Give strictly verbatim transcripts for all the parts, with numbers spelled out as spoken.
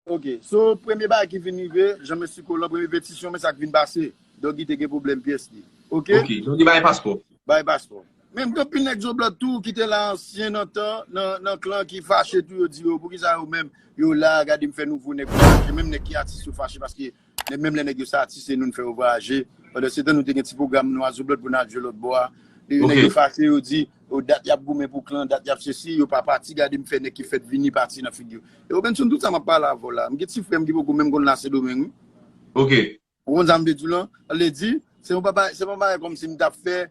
Ok, so premye bagay ki vin rive, Jean Messi Collant, premye petisyon, men sa k vin pase. Doggy te gen pwoblèm pyès li. Ok? Ok, Doggy bay paspò. Bay paspò. Men gen anpil nèg zoblòt tou ki te la ansyen nan tan, nan, nan klan ki fache tou, yo di yo, poukisa yo menm, yo la, gade m fè nouvo nèg vwayaje, menm nèg ki atis yo fache paske nèg, menm lè nèg yo se atis, se nou n fè yo vwayaje. Pandan se tan, nou te gen ti pwogram nou a zoblòt pou n al jwe lòt bò a. Nèg yo fache, yo di, o dat y ap goumen pou klan, dat y ap sesi, yo pa pati, gade m fè nèg ki fèt vini pati nan figi yo. E Robenson, tout sa m ap pale avè w la, m gen ti frè m ki poko menm konn la Sendomeng, wi. Ok. Ou konn sa m vle di w lan? Sa vle di, se yon bagay, se yon bagay kòmsi m t ap fè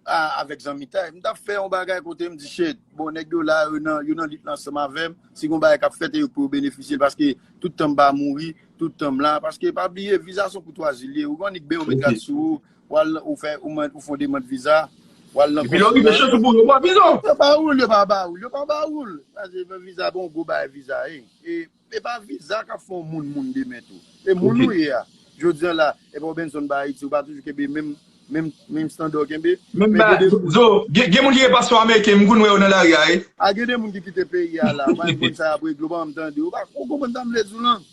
a, avèk zanmitay. M t ap fè yon bagay kote m di, shit, bon, nèg yo la, yo nan, yo nan lit la ansanm avè m. Si gen yon bagay k ap fèt, e yo k pou yo benefisye l, paske tout tan m pa mouri, tout tan m la. Paske pa bliye, viza se yon koutwazi l ye. Ou konn nèg ben yon met gad sou ou, w al, ou fè, ou mand, ou fè yon demann viza, w al nan konsilya. Epi lè w rive chans ou pou yo ba viza w. Yo ba ou l, yo pa ba ou l, yo pa ba ou l. Paske viza, bon, gwo bagay viza ye. E E pa viza k ap fè yon moun moun demen tou. E moun ou ye a. Jodi a la, e pa w Benson ba Ayiti, ou pa toujou kenbe menm, menm, menm estanda w kenbe. Menm ba, Zo, gen, gen moun ki gen paspò ameriken, m konn wè yo nan lari a, wi. A gen de moun ki kite peyi a la, pa gen moun sa y ap regle, ou pa janm tande. Ou pa, ou konprann sa m vle di w lan?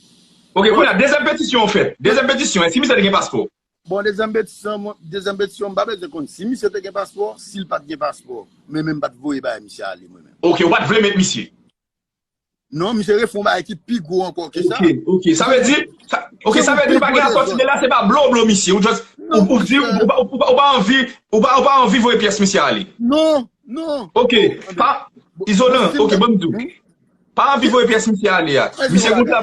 Ok, kounye a, dezyèm petisyon w fèt. Dezyèm petisyon, èske misye te gen paspò? Bon, dezyèm petisyon, mwen, dezyèm petisyon, m pa bezwen konn si misye te gen paspò, si l pa t gen paspò. Men, men m pa t voye bay misye ale, mwen menm. Ok, ou pa t vle met misye? Non, misye refè yon bagay ki pi gwo ankò ke sa. Ok, ok. Sa vle di, sa, ok, sa vle di pa gen asòti de la, se pa blo blo misye. Ou just, ou, ou di, ou pa, ou pa, ou pa anvi, ou pa, ou pa anvi voye pyès misye ale. Non, non. Ok, pa, izolan, ok, ban m di w. Pa anvi voye pyès misye ale a. Misye konn sa.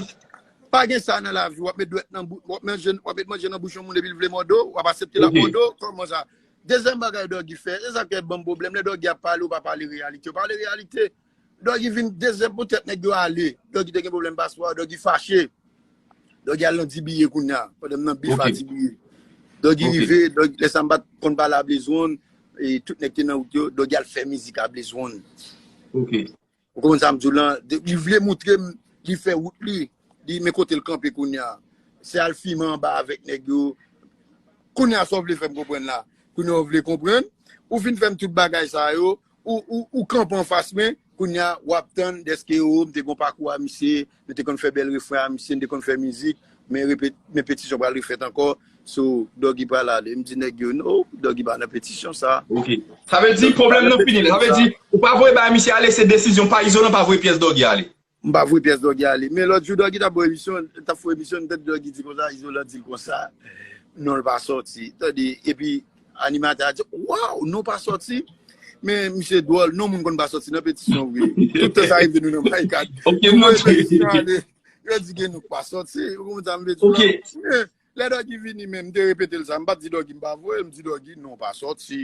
Pa gen sa nan lavi, w ap met dwèt nan bou-, w ap manje, w ap met manje nan bouch yon moun epi l vle mòde w, w ap aksepte l ap mòde w, kòman sa? Dezyèm bagay Doggy fè, se sa k fè ban m pwoblèm, lè Doggy ap pale, ou pa pale reyalite, ou pale reyalite. Doggy vin dezyèm poutèt nèg yo ale. Doggy te gen pwoblèm paspò, Doggy fache. Doggy al nan D B A kounye a, pandan m nan bif a D B A. Doggy rive, Doggy, lè sa m pa t konn pale a Blaze One, e tout nèg te nan wout yo, Doggy al fè mizik a Blaze One. Ou konprann sa m di w lan? De, li vle moutre m, li fè wout li, li men kote l kanpe kounye a. Se al fimen anba avèk nèg yo. Kounye a sa w vle fè m konprann la? Kounye a w vle konprann? Ou fin fè m tout bagay sa yo, ou, ou, ou kanpe anfas mwen, kounye a w ap tann dèske o, m te gon pakou a misye, nou te konn fè bèl refren a misye, nou te konn fè mizik, men repet-, men petisyon pral refèt ankò, so Doggy pral ale. M di nèg yo, no, Doggy pa nan petisyon sa. Ok. Sa vle di pwoblèm nan fini la. Sa vle di, ou pa voye bay misye ale, se desizyon pa Izolan pa voye pyès Doggy ale. M pa voye pyès Doggy ale. Men lòt jou, Doggy t ap fè emisyon, t ap fè emisyon, m tande Doggy di konsa, Izolan di l konsa, non, l pa sòti. Tande, epi animatè a di, waw, non pa sòti. Men misye dwòl, non moun konn pa sòti nan petisyon vre. Tout tan sa rive nou nan Maykat. Ok, m note. Yo di gen nou k pa sòti. Ou konprann sa m vle di w lan? Men lè Doggy vini menm, m te repete l sa. M pa t di Doggy m pa voye, m di Doggy non pa sòti.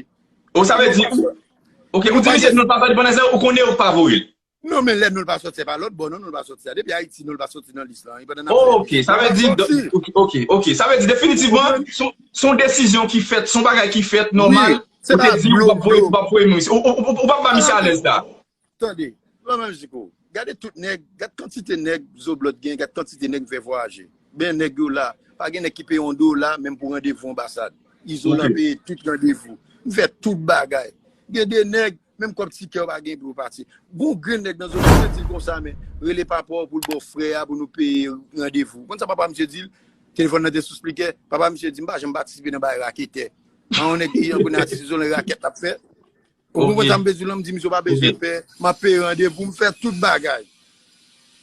O, sa vle di, ok, ou di misye non l pa sòti pandan se ou konnen ou pa voye l. Non, men lè non l pa sòti, se pa lòt bò, non, non l pa sòti a. Depi Ayiti, non l pa sòti nan lis lan. E pandan n ap fè emisyon, non l pa sòti. Ok, ok, ok. Sa vle di definitivman, se yon, se yon desizyon ki fèt, se yon bagay ki fèt nòmal. Ou te di ou p ap voye, ou p ap voye misye. Ou, ou, ou, ou p ap ba misye alèz la. Tande, ban m di w, gade tout nèg, gad kantite nèg Zoblòt gen, gad kantite nèg m fè vwayaje. Ben nèg yo la, pa gen nèg ki peye yon dola menm pou randevou anbasad. Izolan peye tout randevou. M fè tout bagay. Gen de nèg, menm kòb tikè yo pa gen pou yo pati. Gon grenn nèg nan Zoblòt, misye di l konsa, men rele papa w pou l ba w frè a pou nou peye randevou. Konn sa papa misye di l? Telefòn nan te sou spikè. Papa misye di, m pa janm patisipe nan bagay raketè. An yon nèg ki an konnen atis Izolan rakèt l ap fè. Ou konprann sa m bezwen lan, m di misye w pa bezwen pè, m ap peye randevou, m fè tout bagay.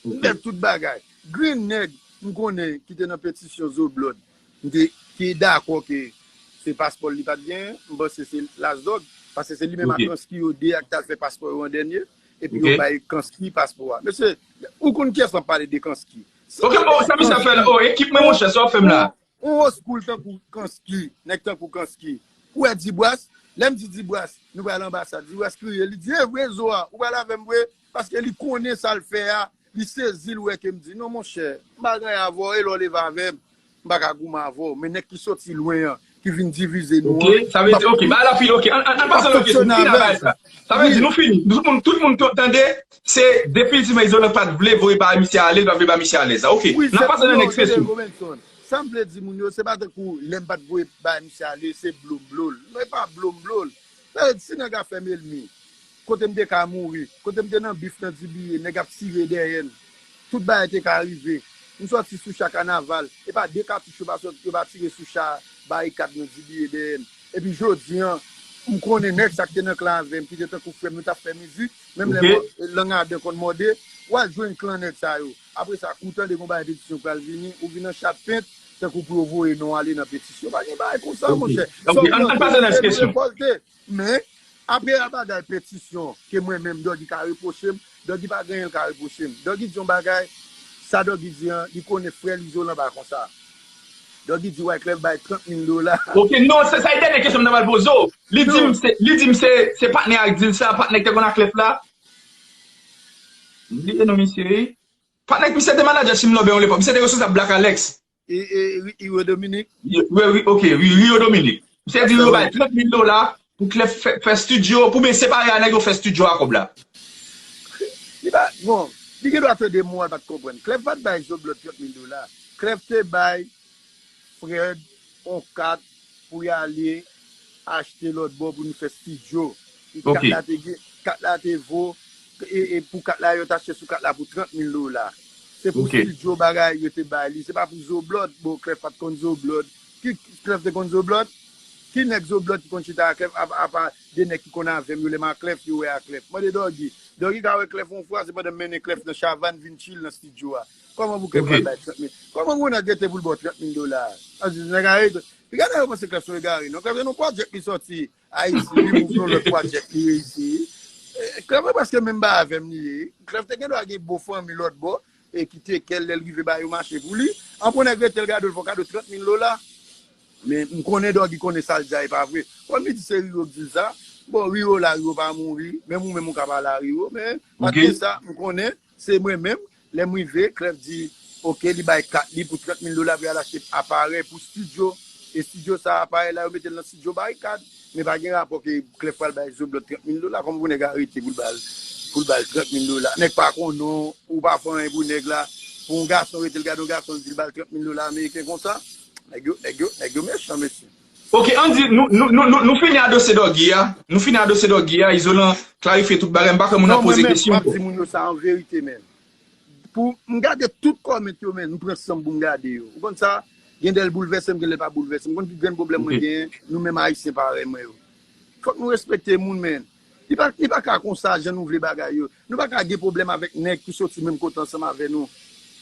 M fè tout bagay. Grenn nèg, m konnen ki te nan petisyon Zoblòt, m te, te dakò ke se paspò l li pa t genyen, m panse se Lasdòg, paske se li menm ak Kansky yo de a ki t al fè paspò yo an dènye, epi yo bay Kansky paspò a. Mesye, ou konn kiyès m ap pale de Kansky? Ok, bon, sa misye ap fè la? Oh, ekip mwen, monchè, sa w ap fè m la? On old school tankou Kansky, nèg tankou Kansky. Ou wè Dibras? Lè m di Dibras, nou pral anbasad. Dibras kriye, li di, e vre Zo a, ou pral avè m vre? Paske li konnen sa l fè a, li sezi, l wè ke m di, non, monchè, m pa gen anyen avè w, e lè w leve avè m, m pa ka goumen avè w. Men nèg ki sòti lwen an, ki vin divize nou an, ok, sa vle di, ok, bagay la fini, ok, ann, ann, ann pase nan lòt kesyon, nou fini avè sa. Sa vle di, nou fini. Tout moun, tout moun t-, tande, se definitivman Izolan pa t vle voye bay misye ale, l pa vle bay misye alèz la. Ok, n ap pase nan next kesyon. Sa m vle di moun yo, se pa tankou lè m pa t voye bay misye ale, se blo m blo l. Non, e pa blo m blo l. Sa vle di, si nèg ap fè m ènmi, kote m te ka mouri, kote m te nan bif nan D B A, nèg ap tire dèyè m. Tout bagay te ka rive. M sòti sou cha kanaval. E pa de katouch yo pa sòti, yo pa tire sou cha Barikad nan D B A B N. Epi jodi an, m konnen nèg sa k te nan klan avè m, ki te tankou frè m, yo t ap fè mizik. Menm lè lang adan konn mòde, w al jwenn klan nèg sa yo. Apre sa, kou w tande gon bagay petisyon pral vini, ou vin an chat pent, tankou pou yo voye non ale nan petisyon. Pa gen bagay konsa, monchè. Sa w plante, se li revòlte. Men, apre a bagay petisyon, ke mwen menm, Doggy ka repwoche m, Doggy pa gen anyen l ka repwoche m. Doggy di yon bagay, sa Doggy di an, li konnen frè l Izolan pa konsa. Doggy di Wyclef bay trant mil dola. Ok, non, se sa e dènye kesyon m ta pral poze w. Li di m se, li di m se, se patnè a k di l sa, patnè k te konn ak Clef la. M bliye non misye, wi. Patnè k misye te manadjè Chimlòbè yon lepòk. Misye te responsab Black Alex. E, e, Ri- Rio Dominique. Ri- Ri- ok, Ri- Rio Dominique. Misye di yo bay trant mil dola pou Clef fè, fè studio, pou ben separe a nèg yo fè studio a kòb la. Li pa, bon, li gen dwa tande mo a, l pa t konprann. Clef pa t bay Zoblòd trant mil dola. Clef te bay Fred on kat pou y ale achte lòt bò pou nou fè studio. Kat la te gen, kat la te vo, e, e pou kat la yo t achte sou kat la pou trant mil dola. Se pou studio bagay yo te bay li. Se pa pou Zoblòd. Bon, Clef pa t konn Zoblòd. Ki Clef te konn Zoblòd? Ki nèg Zoblòd ki konn chita a Clef, apa, apa de nèg ki konn avè m, yo lè m a Clef, yo wè a Clef. Mande Doggy. Doggy ka wè Clef on fwa, se pandan m mennen Clef nan Chavannes vin chill nan studio a. Kòman pou Clef pral bay trant mil? Kòman pou nèg rete pou l ba w trant mil dola? Ann di nèg arete. Piga nèg yo panse Clef se yon egare. Non, Clef se yon project li sòti Ayiti, li move yon lòt project li reyisi. E, Clef mwen prèske menm ba avè m li ye. Clef te gen dwa gen bon fanmi lòt bò, e ki te kè l lè l rive ba yo mache pou li. An pou nèg rete l gade l fè w kado trant mil dola. Men m konnen Doggy konnen sa l di a e pa vre. Kòm li di se Rio k di l sa, bon, Rio la, Rio pa mouri. Menm ou menm ou ka pale a Rio, men malgre sa, m konnen se mwen menm. Lè m rive, Clef di, ok, li bay kat li pou trant mil dola pou y al achte aparèy pou studio. E studio sa, aparèy la, yo mete l nan studio Barikad. Men pa gen rapò ke Clef pral bay Zoblòd trant mil dola. Kòman pou nèg arete pou l ba l, pou l ba l trant mil dola? Nèg pa konnen w, ou pa fè anyen pou nèg la. Pou yon gason rete l gade yon gason, l di l ba l trant mil dola ameriken konsa. Nèg yo, nèg yo, nèg yo mechan, mesye. Ok, ann di, nou, nou, nou, nou, nou fini a dosye Doggy a. Nou fini a dosye Doggy a. Izolan klarifye tout bagay. M pa kwè moun nan poze kesyon. Non, mwen menm, m ap di moun yo sa an verite, men. Pou m gade tout comment yo, men, m pran san m pou m gade yo. Ou konn sa? Gen lè l boulvèse m, gen lè l pa boulvèse m. Ou konn ki grenn pwoblèm mwen genyen? Nou menm Ayisyen parèy mwen yo. Fòk nou respekte moun, men. Li pa, li pa ka konsa, jan nou vle bagay yo. Nou pa ka gen pwoblèm avèk nèg ki soti menm kote ansanm avè nou.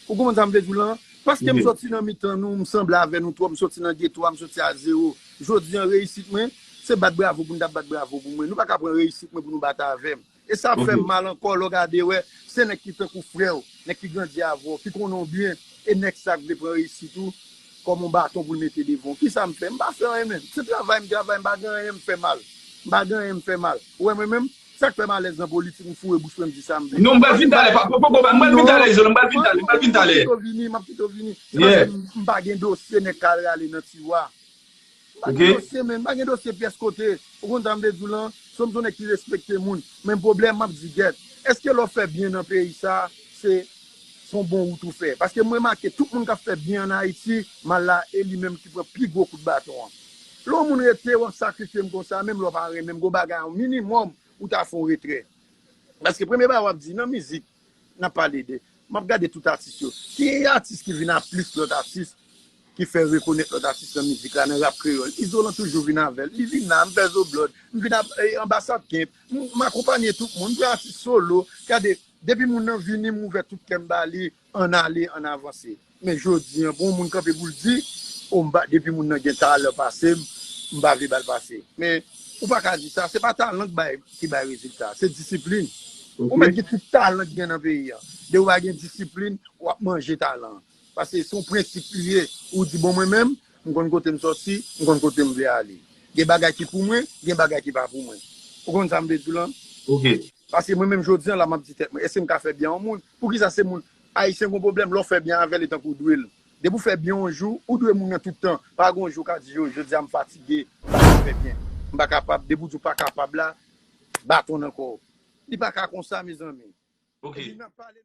Ou konprann sa m vle di w lan? Paske m soti nan mitan nou, m sanble avè nou twòp, m soti nan geto a, m soti a zewo. Jodi an, reyisit mwen, se bat bravo pou n t ap bat bravo pou mwen. Nou pa ka pran reyisit mwen pou nou bat avè m. E sa ap fè m mal ankò lè w gade wè, se nèg ki tankou frè w, nèg ki grandi avè w, ki konnen w byen, e nèg sa k vle pran reyisit ou kòm yon baton pou l mete devan w. Kisa m fè? M pa fè anyen, menm. Se travay m travay, m pa gen anyen m fè mal. M pa gen anyen m fè mal. Ou wè mwen menm, sa k fè m alèz nan politik, m foure bouch mwen, m di sa m vle. Non, m pral vin talè, pa, pa, pa, pa, m pral vin talè, Izolan, m pral vin talè, m pral vin talè. M ap pito vini, m ap pito vini. Se paske m, m pa gen dosye nèg k al rale nan tiwa. M pa gen dosye, men, m pa gen dosye pyès kote. Ou konn sa m vle di w lan, se yon nèg ki respekte moun. Men pwoblèm, m ap di, gèt, èske lè w fè byen nan peyi sa, se, se yon bon wout ou fè? Paske m remake, tout moun k ap fè byen ann Ayiti, mal la, e li menm ki pran pi gwo kout baton an. Lè yon moun rete, w ap sakrifye m konsa, menm lè w pa renmen m, gon bagay, yon minimòm, ou ta fè yon retrè. Paske premye bagay w ap di, nan mizik, n ap pale de, m ap gade tout atis yo. Ki atis ki vin a plis lòt atis, ki fè rekonèt lòt atis nan mizik la, nan rap kreyòl? Izolan toujou vin avè l. Li vin la, m fè Zoblòd, m vin a, e, anbasad Kemp, m, m akonpanye tout moun, m fè atis solo. Gade, depi moun nan vini, m ouvè tout kè m ba li, ann ale, ann avanse. Men jodi an, pou yon moun kanpe pou l di, o, m pa, depi moun nan gen talan pase m, m pa vle ba l pase. Men, ou pa ka di sa, se pa talan k bay, ki bay rezilta, se disiplin. Ou mèt gen tout talan ki gen nan peyi a. Depi w pa gen disiplin, w ap manje talan an. Paske se yon prensip li ye. Ou di, bon, mwen menm, m konn kote m sòti, m konn kote m vle ale. Gen bagay ki pou mwen, gen bagay ki pa pou mwen. Ou konn sa m vle di w lan? Ok. Paske mwen menm jodi an la, m ap di tèt mwen, èske m ka fè byen a yon moun? Poukisa se moun, Ayisyen gon pwoblèm, lè w fè byen avè l, e tankou w dwe l. Depi w fè byen yon jou, ou dwe moun nan tout tan. Pa gon jou w ka di, yo, jodi a m fatige, m pa ka fè byen. M pa kapab. Depi w di w pa kapab la, baton nan kò w. Li pa ka konsa, mezanmi. Ok. Epi n ap pale